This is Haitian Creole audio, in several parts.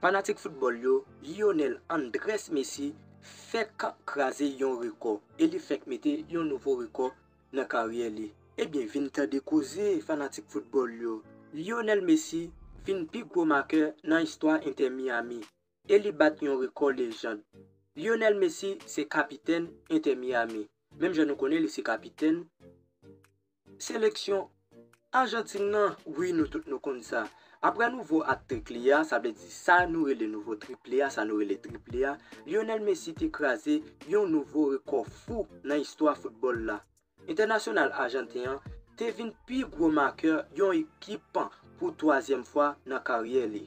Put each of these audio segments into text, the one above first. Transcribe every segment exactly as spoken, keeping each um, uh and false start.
Fanatik foutbòl yo, Lionel Andrés Messi fèk kraze yon rekò e li fèk mete yon nouvo rekò nan karyè li. Ebyen, vin tande koze, fanatik foutbòl yo. Lionel Messi vin pi gwo makè nan istwa Inter Miami e li bat yon rekò lejand. Lionel Messi se kapitèn Inter Miami. Menm jan nou konnen li se kapitèn seleksyon Ajantin nan, wi, nou tout nou konn sa. Apre nouvo hat-trick li a, sa vle di sa nou rele nouvo triple a, sa nou rele triple a, Lionel Messi te kraze yon nouvo rekò fou nan istwa foutbòl la. Entènasyonal ajanten an te vin pi gwo makè yon ekip pou twazyèm fwa nan karyè li.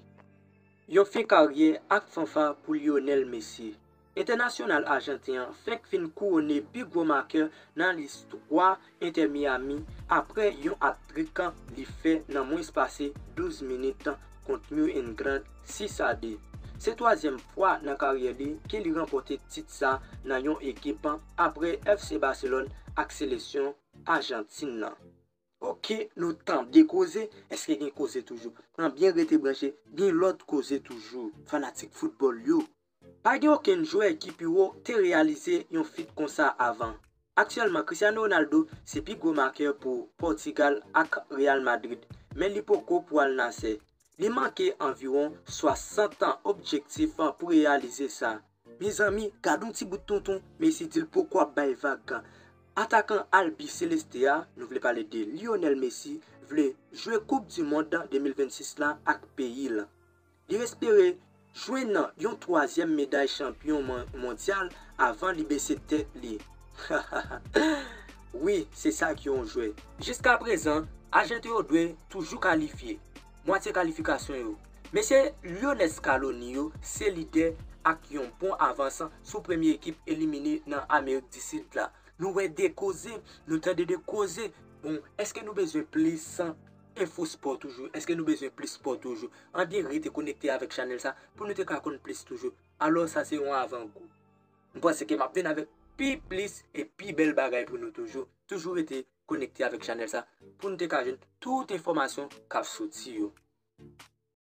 Yon fen karyè ak fanfa pou Lionel Messi. Entènasyonal ajanten an fenk fin kouwone pi gwo makè nan listwa Inter Miami apre yon hat-trick li fè nan mwens pase douz minit kont New England sis a de. Se twazyèm fwa nan karyè li ke li ranpòte tit sa nan yon ekip apre F C Barcelone ak seleksyon Ajantin nan. Oke, nou tande koze, èske gen koze toujou? Anbyen, rete branche, gen lòt koze toujou, fanatik foutbòl yo. Pa gen okenn jwè ki pi wo te reyalize yon fit konsa avan. Aktyèlman, Cristiano Ronaldo se pi gwo makè pou Pòtigal ak Real Madrid, men li poko pou Al Nassr. Li manke anviwon swasant objektif pou reyalize sa. Mezanmi, gad yon ti bout tonton, Messi di l poko ap bay vag. Atakan Albiceleste a, nou vle pale de Lionel Messi, vle jwe Koup di Mond de mil vennsis la ak peyi l. Li espere jwenn yon twazyèm meday chanpyon mon- mondyal avan li bese tèt li. Wi, se sa ki yon jwè. Jiskaprezan, Ajanten yo dwe toujou kalifye. Mwatye kalifikasyon yo. Mesye Lionel Scaloni yo se lidè ak yon bon avans sou premye ekip elimine nan Amerik di Sid la. Nou wè de koze, nou tande de koze. Bon, èske nou bezwen plis enfo spò toujou? Èske nou bezwen plis spò toujou? Anbyen, rete konekte avèk chanèl sa pou nou te ka konn plis toujou. Alò, sa se yon avangou. M panse ke m ap vin avèk pi plis e pi bèl bagay pou nou toujou. Toujou rete konekte avèk chanèl sa pou nou te ka jwenn tout enfòmasyon k ap soti yo.